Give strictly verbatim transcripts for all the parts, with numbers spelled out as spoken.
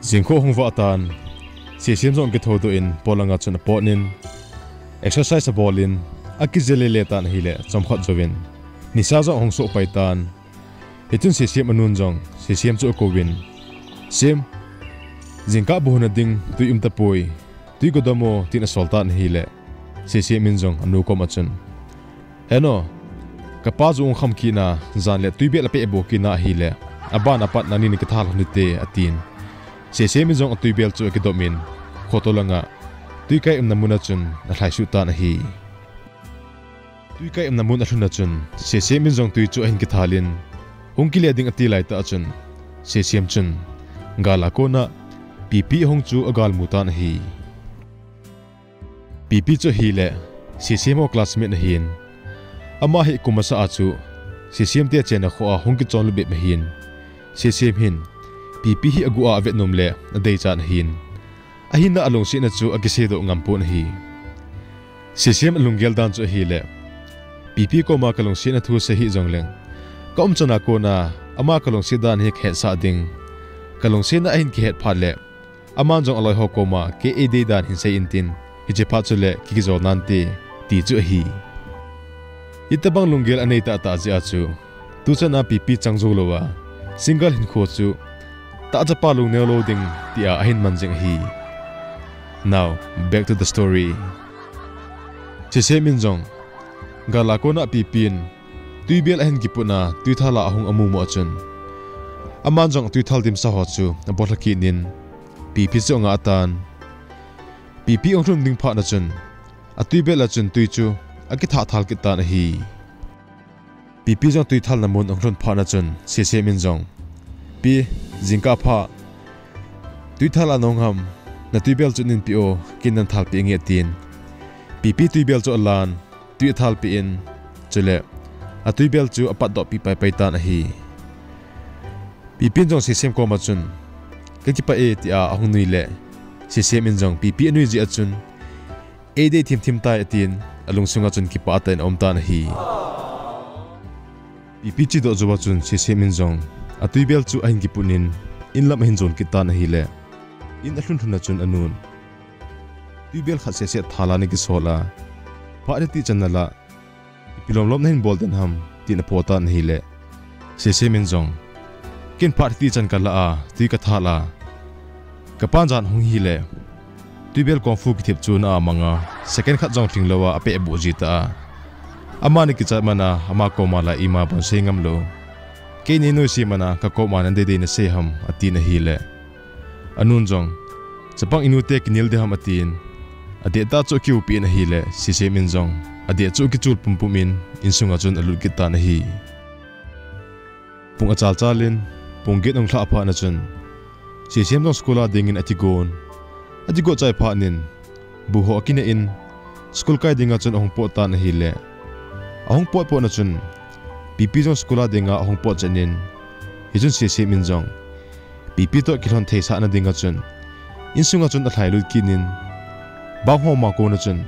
Jingkah hung vah tan, Sesem jong kithoudoh in polanga chun apot in, exercise abol in, akijil lele tan ahile chomkhat jouvin nisa jong ahung soh pai tan. Hichun Sesem anun jong Sesem chu akouvin, "Sem, jingkah bu hon nading tui um tapoi, tui go dam o," tin asol tan ahile, Sesem in jong anu koma chun, "Heno, kapa jong kham kit na, jan le tuibel apeh bou kit na ahile, aban apat nangni nakitha lhon hite," atin. Sesem in jong atuibel chu akidom in, khoto langa tuikai umna mun a chun alhaisuh tan ahi. Tuikai umna mun alhun a chun, Sesem in jong tui chu ahin kithal in, hung kile ding ati laitah a chun, Sesem chun gal a kona Pipi ahung chu agalmu tan ahi. Pipi chu ahile, Sesem ho classmate ahin. Ama hi kum masa a chu Sesem te chenna kho a hung kichon lut bep ahin. Sesem hin Pipi hi aguh a avet nom le adeichat ahin. Ahinla alungsetna chu akiseidoh ngam pon ahi. Sesem alunggel dan chu ahile, Pipi koma kalungsetna thu sei hih jongleng, ka umchan a kona ama kalungset dan hi kahetsah ding. Kalungsetna ahin kihet phat le, aman jong aloi ho koma kei eidei dan hin sei intin, hiche phat chule kikijou nante, ti chu ahi. Hitobang lunggel anei tahtah jeh a chu, tuchan a Pipi chang jou louva, single hinkho chu tahchapa lungneo lou ding tia ahin man jing ahi. Now, back to the story. Sesem in jong, gal a kona Pipi in tuibel ahin kiputna tuithal a ahung amumu a chun, aman jong atuithal dimsa ho chu abolha kit in, Pipi chu angah tan. Pipi ahung lhun ding phat na chun, atuibel a chun tui chu akithah thal kit tan ahi. Pipi jong tuithalna mun ahung lhun phat na chun, Sesem in jong, "Pi, jingkah pha, tuithal a nahung ham, natuibel chu neipe o, kei nahin thalpeh inge," tin Pipi tuibel chu alan, tui athalpeh in, chule atuibel chu apatdoh peh paipai tan ahi. Pipi in jong Sesem koma chun, "Kakipah e," tia ahung nui le, Sesem in jong Pipi anui jeh a chun, eidei thimthim tai atin, alungsunga chun kipah tah in aum tan ahi. Pipi chedoh jouva chun Sesem in jong atuibel chu ahin kiput in, inlam ahin jon kit tan ahile, in alhun lhun a chun anun, "Tuibel khat sehseh thal a nakisol a, phat hiti chan nalah, ipi lomlom nahin bol den ham?" tin apho tan ahile, Sesem in jong, "Ken phat hiti chan kalah a, tui kathal a, kapan jan hung hile, tuibel kung fu kithep chu na amang a, second khat jong lhinglou a apeh boh ji ta a. Ama nakichat man a, ama koma la ima bon sei ngam lou. Kei nei noise man a, kakoma nadei dei nasei ham?" atin ahile, anun jong, "Chapang, inute kinel ding ham?" atin, adeh tah chu akiupi in ahile, Sesem in jong adeh chu akichul pumpum in, insunga chun alut kit tan ahi. Pung achalchal in, pung get ahung lhah phat na chun, Sesem jong school a dingin akigon. Akigot chai phat in, bu ho akineh in, school kai dinga chun ahung pot tan ahile, ahung potpot na chun, Pipi jong school a dinga ahung pot chet in, hichun Sesem in jong Pipi toh kilhon thei sahna dinga chun, insunga chun alhailut kit in, bang ho ma kona chun,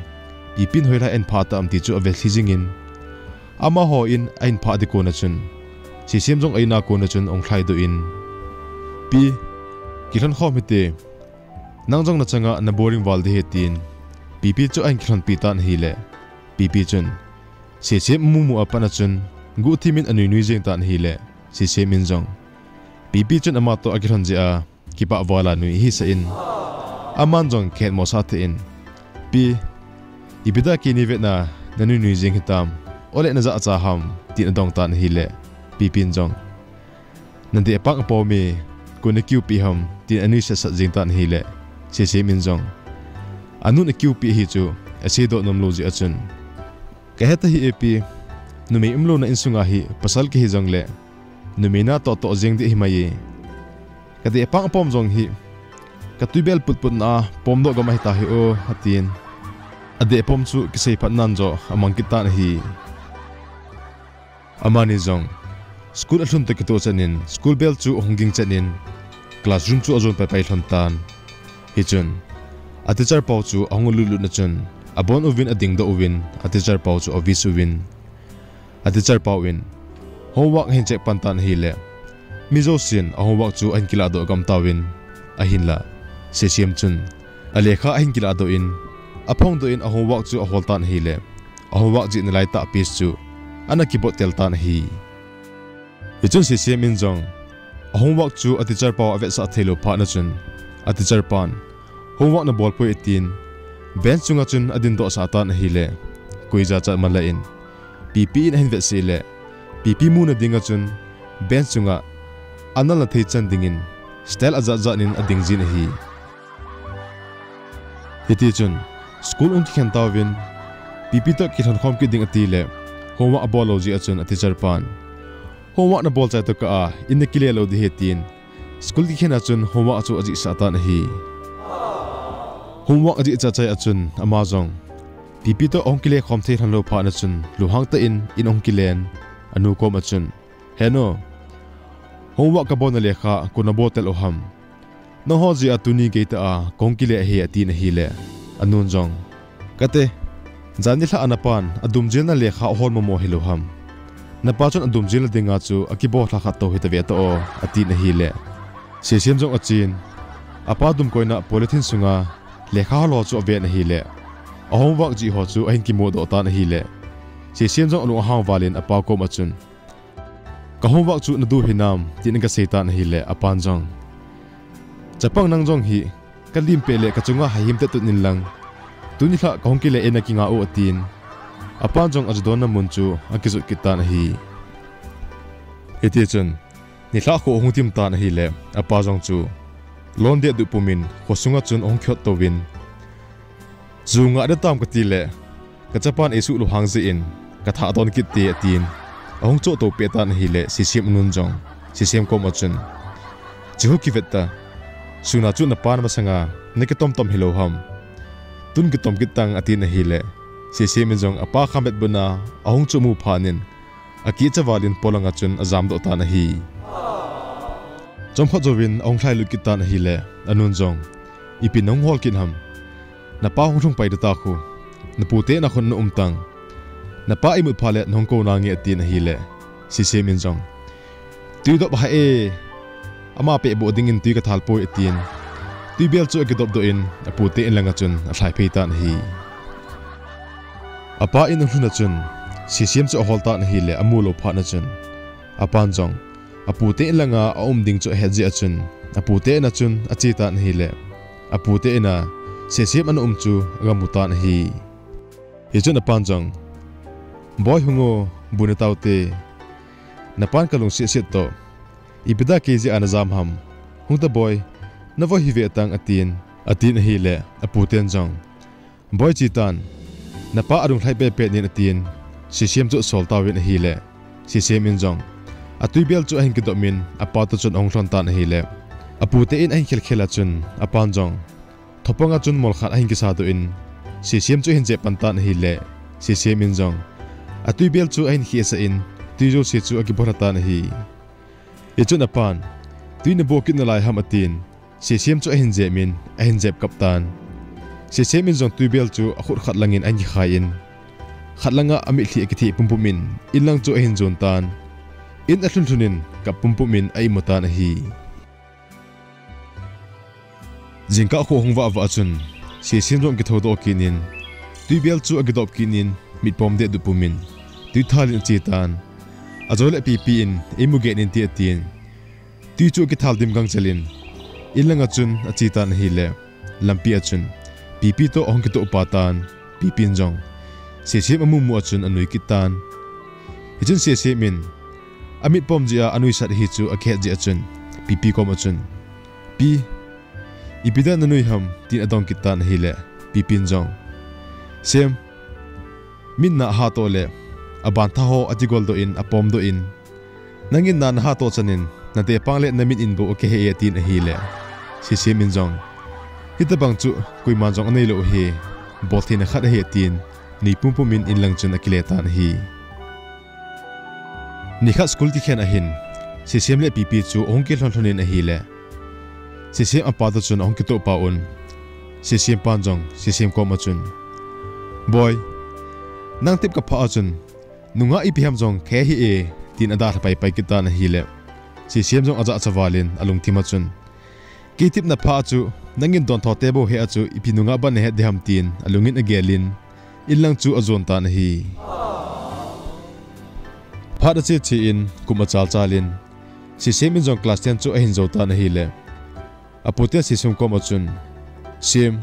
Pipi in hoilai ahin phah tam ti chu avelhi jingin, amaho in ahin phah ding kona chun, Sesem jong a-in a kona chun ahung lhaidoh in, "Pi, kilhon khom hite, nang jong nachanga naboring val ding ahi," tin Pipi chu ahin kilhonpi tan ahile, Pipi chun Sesem amumu a pat na chun guhthim in anuinui jeng tan ahile, Sesem in jong Pipi chun ama toh akilhon jeh a kipah val a nui ahisah in, aman jong kihetmosah thei in, "Pi, ipi dia keini vetna nanuinui jeng hitam, ole najahcha ham?" tin adong tan ahile, Pipi in jong, "Nadeh pang apom e, koi nakiupeh ham?" tin anuisat sat jeng tan ahile, Sesem in jong, anun akiupeh ahi chu aseidoh nomlou jeh a chun, "Kahet ahi e Pi, numei umlouna insunga hi pasal kahi jongle, numei natoh toh jeng ding ahimai e. Kadeh pang apom jong hi, katuibel putputna a pomdoh gam ahita hi o," atin, adeh pom chu kiseiphat nan joh amang kit tan ahi. Amani jong school alhun toh kitoh chet in, school bell chu ahung ging chet in, classroom chu ajon paipai lhon tan. Hichun, a teacher pau chu ahung lutlut na chun, abon uvin adingdoh uvin, a teacher pau chu awish uvin, a teacher pau in homework ahin check pan tan ahile, mi jousen a homework chu ahin kilahdoh gam tauvin, Ahinla, Sesiam chun alekha ahin kiladoh in, aphongdoh in a homework chu ahol tan ahile, a homework jih nalai tah page chu ana kibot tel tan ahi. Hichun Sesiam in jong a homework chu a teacher pau avetsah theilou phat na chun, a teacher pan, "Homework nabol poi," atin, bench chunga chun adindoh sah tan ahile, koi jachat mala in Pipi in ahin vetsah le, Pipi muna dinga chun bench chunga anal na thei chan dingin style ajat jat in ading jin ahi. Hitichun, school ahung kikhen tauvin, Pipi toh kilhon khom kit ding atile, homework abol lou jeh a chun a teacher pan, "Homework nabol chai toh kah a, in nakile lou ding ahi," tin, school kikhen a chun homework chu ajih sah tan ahi. Homework ajih chai chai a chun, ama jong Pipi toh ahung kile khom thei lhon lou phat na chun, lunghang tah in in ahung kilen, anu kom a chun, "He nu, homework kabol na lekha koi in nabol tel u ham? Nangho jeh a tuni gei tah a kahung kile ahi," atin ahile, anun jong, "Kate, jan nilhah a napan adum jilna lekha ahol momo hilou ham? Napa chun adum jilna dinga chu akibol lha khat tou hita ve ta o," atin ahile, Sesiam jong achen, apa dumkoina polythene sunga lekha hol ho chu aven ahile, a homework jih ho chu ahin kimudoh tan ahile, Sesiam jong alung ahang val in apa kom a chun, "Ka homework chu nadu hinam?" tin aga sei tan ahile, apan jong, "Chapang, nang jong hi kalim peh le kachunga haihim tah tut in lang, tuni lhah kahung kile e nakinga u," atin, apan jong ajudonna mun chu akijot kit tan ahi. Hitichun, nilhah kho ahung dim tan ahile, apa jong chu lon dehduh pumin khosunga chun ahung kihot touvin, "Ju ngah ding tam kati le, kachapan eisuh lou hang jeh in kathah don kit te," atin, ahung choh tou peh tan ahile, Sesiam anun jong Sesiam kom a chun, "Chihu kivet ta, suna chu napan masanga nakitom tom hilou ham? Tun kitom kit tang," atin ahile, Sesiam in jong apa khamet buna ahung choh mu phat in, akicha val in polanga chun ajamdoh tan ahi. Chomkhat jouvin ahung lhailut kit tan ahile, anun jong, "Ipi nahung hol kit ham? Napa hung lhung pai ding ta khu, napu te in a khun na um tang. Napa imut phat le nahung kou nange," atin ahile, Sesiam in jong, "Tui dop ahe e, ama peh boh dingin tui kathal poi," atin, tuibel chu akidop doh in apu te in langa chun alhai phei tan ahi. Apa in alhun a chun, Sesiam chu ahol tan ahile, amu lou phat na chun, apan jong apu te in langa aum ding chu ahet jeh a chun, apu te in a chun ache tan ahile, apu te in a Sesiam ana um chu aga mu tan ahi. Hichun apan jong, "Boi, hung o, bu ne tau te. Napan kalungset set toh. Ipi dia kei jeh a najam ham? Hung ta boi, navoi hi ve tang," atin, atin ahile, apu ten jong, "Boi, che tan, napa adung lhai pehpeh in," atin, Sesiam chu asol tauvin ahile, Sesiam in jong atuibel chu ahin kidop in, apa toh chun ahung lhon tan ahile, apu te in ahin khelkhel a chun, apan jong thopanga chun mol khat ahin kisa doh in, Sesiam chu ahin jep pan tan ahile, Sesiam in jong atuibel chu ahin khehsah in, tui jouse chu akibol lha tan ahi. Hichun apan, "Tui nabol kit nalai ham?" atin, Sesiam chu ahin jep in, ahin jep kap tan. Sesiam in jong tuibel chu akhut khat langin ahin kikhai in, khat langa amitlhi akitheh pumpum in, in lang chu ahin jon tan. In alhun lhun in, kap pumpum in a-imu tan ahi. Jingkah kho ahung vah vah a chun, Sesiam jong akithoudoh kit in, tuibel chu akidop kit in, mitpom dehduh pum in, tui thal in ache tan. Ajole Pipi in, "Eimu geh in," ti atin, tui chu akithal dim gangchel in, in langa chun ache tan ahile, lampi a chun Pipi toh ahung kitoh pah tan. Pipi in jong Sesiam amu mu a chun anui kit tan. Hichun Sesiam in amitpom jeh a anuisat ahi chu akihet jeh a chun, Pipi kom a chun, "Pi, ipi dia nanui ham?" tin adong kit tan ahile, Pipi in jong, "Sem, min na ahatoh le, aban tha ho atigol doh in, apom doh in, nangin na nahatoh chan in, natepang le namin in bou akihei e," atin ahile, Sesiam in jong, "Hitobang chu koiman jong anei lou ahi, boltheina khat ahi," atin, nui pumpum in in lang chun akile tan ahi. Nikhat school kikhen ahin, Sesiam le Pipi chu ahung kilhon lhon in ahile, Sesiam apa toh chun ahung kitoh pah un, Sesiam pan jong Sesiam kom a chun, "Boi, nang tep kaphah a chun, nungah ipi ham jong kihei hih e," tin adalha paipai kit tan ahile, Sesiam jong ajahcha val in alungthim a chun, Kei tepna pha chu, nangin don thou te bou he a chu, ipi nungah ban nahet ding ham tin, alungin agelin, in lang chu ajon tan ahi. Phat ache che in, kum achal chal in, Sisiam in jong class ten chu ahin jou tan ahile, apu ten Sisiam koma chun, Siam,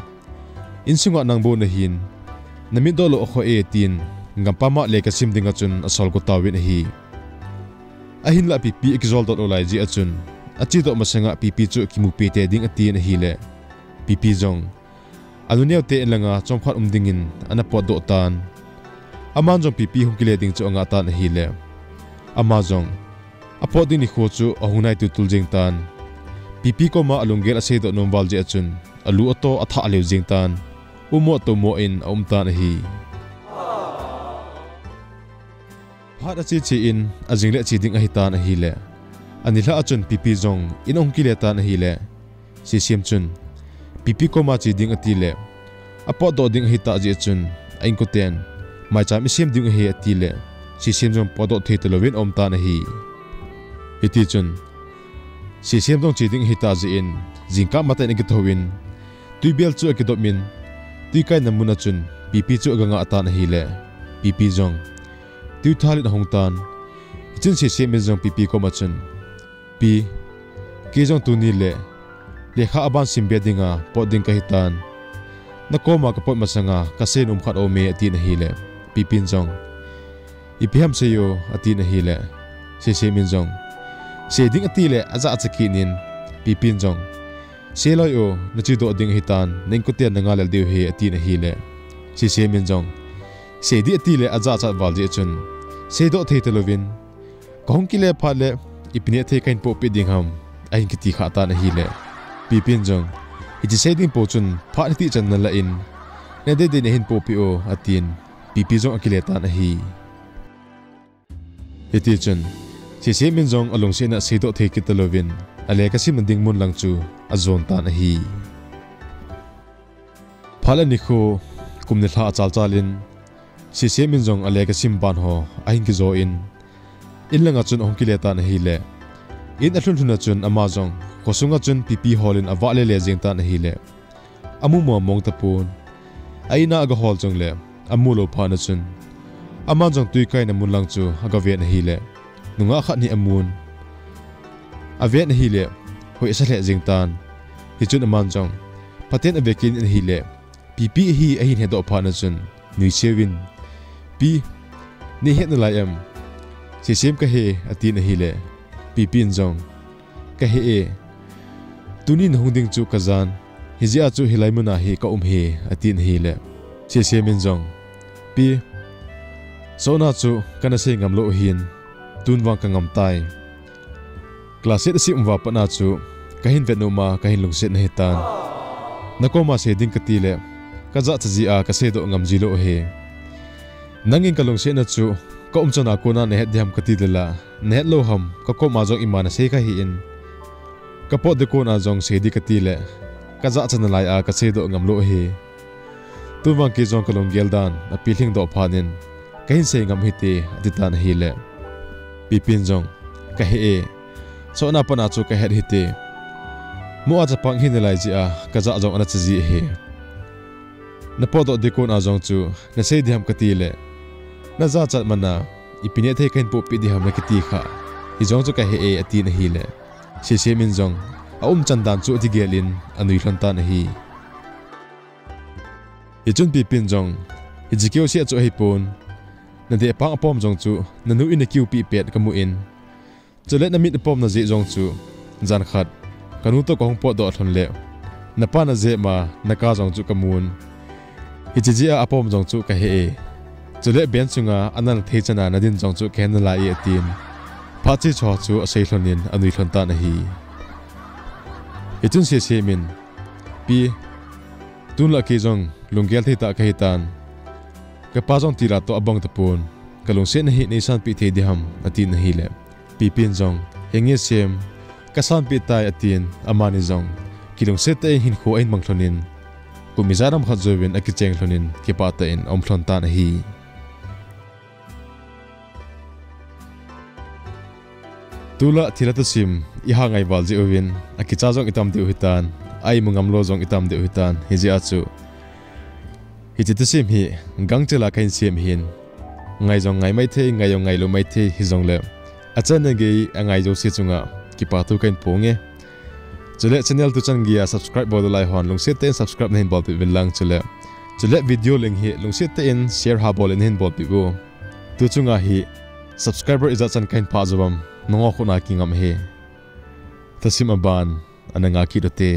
insunga nang bou nahin, na mit doh lou akhoh e tin, gampam a lekha sim dinga chun asol got tauvin ahi. Ahinlah Pipi akijol doh lou lai jeh a chun, ache doh masanga Pipi chu kimu peh tei ding atin ahile, Pipi jong, anu neo te in langa chomkhat um dingin ana potdoh tan. Aman jong Pipi hung kile ding chu angah tan ahile, ama jong, apot ding nikho chu ahung nai tultul jeng tan. Pipi koma alunggel aseidoh nom val jeh a chun, alu ato athah lheh jeng tan. Umo tomo in aum tan ahi. Phat ache che in, ajing le che ding ahi tan ahile, anilhah a chun Pipi jong in ahung kile tan ahile, Sisiam chun, Pipi koma che ding atile, apotdoh ding ahi tah jeh a chun, a inkoten, maicham isem ding ahi atile, Sisiam jong potdoh thei talouvin aum tan ahi. Hiti chun, Sisiam jong che ding ahi tah jeh in, jingkah matah in akithouvin, tuibel chu akidop in, tuikaina mun a chun, Pipi chu aga ngah tan ahile, Pipi jong, tui thal in ahung tan. Hichun Sisiam in jong Pipi koma chun, Pi, kei jong tuni le, lekha aban sim be dinga pot ding kahi tan. Nakoma kapot masanga kasei nom khat aume atin ahile, Pipin jong, ipi ham sei o atin ahile, Sisiam in jong, sei ding atile ajahcha kit in, Pipin jong, sei loi o, nache doh ding ahi tan, na inkoten nanga lel diu ahi atin ahile, Sisiam in jong, sei ding atile ajahchat val jeh chun, seidoh thei talouvin, kahung kile phat le, ipi neh thei kahin pohpeh ding ham, ahin kiti khah tan ahile, Pipin jong, hiche sei ding pou chun phat hitih chan nalah in, nadei dei nahin pohpeh o atin, Pipi jong akile tan ahi. Hitichun, Sisiam in jong alungsetna seidoh thei kit talouvin, alekha simna ding mun lang chu ajon tan ahi. Phat le nikho, kum nilhah achal chal in, Sisiam in jong alekha sim ban ho ahin kijo in, in langa chun ahung kile tan ahile, in alhun lhun a chun ama jong khosunga chun Pipi holin avah lele jeng tan ahile, amu mong mong tapon. A-in a agahol jongle, amu lou phat na chun, aman jong tuikaina mun lang chu agaven ahile, nungah khat hi amun. Aven ahile, hoihsa lheh jeng tan. Hichun aman jong, phaten ave kit in ahile, Pipi ahi ahin hedoh phat na chun, nuiseu vin, Pi, neihet nalai em? Sisiam kahe, atin ahile, Pipin jong, kahe e. Tuni nahung ding chu kajan, hijeh a chu hilai muna hi kaum hi, atin ahile, Sisiam in jong, Pi, sohna chu kana sei ngam lou ahin, tun vang kangam tai. Class eight asim uva patna chu kahin vet noma kahin lungset nahi tan. Nakoma sei ding katile, kajahcha jeh a kaseidoh ngam ji lou ahi. Nangin kalungsetna chu kaum chana kona nahet ding ham kati le la, nahet lou ham, kakoma jong ima nasei kha hih in, kapot ding kona jong sei ding katile, kajahcha nalai a kaseidoh ngam lou ahi. Tun vang kei jong kalunggel dan apilhing doh phat in, kahin sei ngam hite, ati tan ahile, Pipin jong, kahe e. Sohna patna chu kahet hite. Mo a chapang hi nalai jeh a kajah jong ana cha ji ahi. Napotdoh ding kona jong chu nasei ding ham katile, najahchat mana, ipi neh thei kahin pohpeh ding ham nakiti khah, hijong chu kahe e, atin ahile, Sisiam in jong aumchan dan chu akigel in anui lhon tan ahi. Hichun Pipin jong, hiche keu seh chu ahipon, nadeh pang apom jong chu nanu in nakiupeh pet kamu in, chule namit apomna jeh jong chu, jan khat kanu toh kahung potdoh lhon le, napa najep ma naka jong chu kamun. Hiche jeh a apom jong chu kahe e. Chule bench sunga anal thei chana nadin jong chu kahe nalai e, atin, phat chechoh chu asei lhon in anui lhon tan ahi. Hichun Sisiam in, Pi, tunlah kei jong lunggel thei tah kahi tan. Kapa jong tila toh abang tapon, kalungsetna hi neisanpeh thei ding ham, atin ahile, Pipin jong, henge Siam, kasanpeh tai, atin, amani jong kilungset tah in hinkho ahin mang lhon in, kum ijat ham khat jouvin akicheng lhon in kipah tah in aum lhon tan ahi. Tulai thilha thusim iha ngai val jeh uvin, akicha jong itam diu hitan, a-imu ngam lou jong itam diu hitan, hijeh a chu hiche thusim hi gangchel a kahin sem ahin. Ngai jong ngai maithei, ngai jong ngai lou maithei, hijongle achannel gei angai jouse chunga kipathu kahin phong e. Chule channel tuchan geiya subscribe bol lou lai hon lungset tah in subscribe nahin bolpeh uvin lang chule, chule video link hi lungset tah in share ha bol in nahin bolpeh uvo. Tu chunga hi subscriber ijat chan kahin phah jou uvam, nangho khut a kingam ahi. Thusim aban ana ngah kit ute.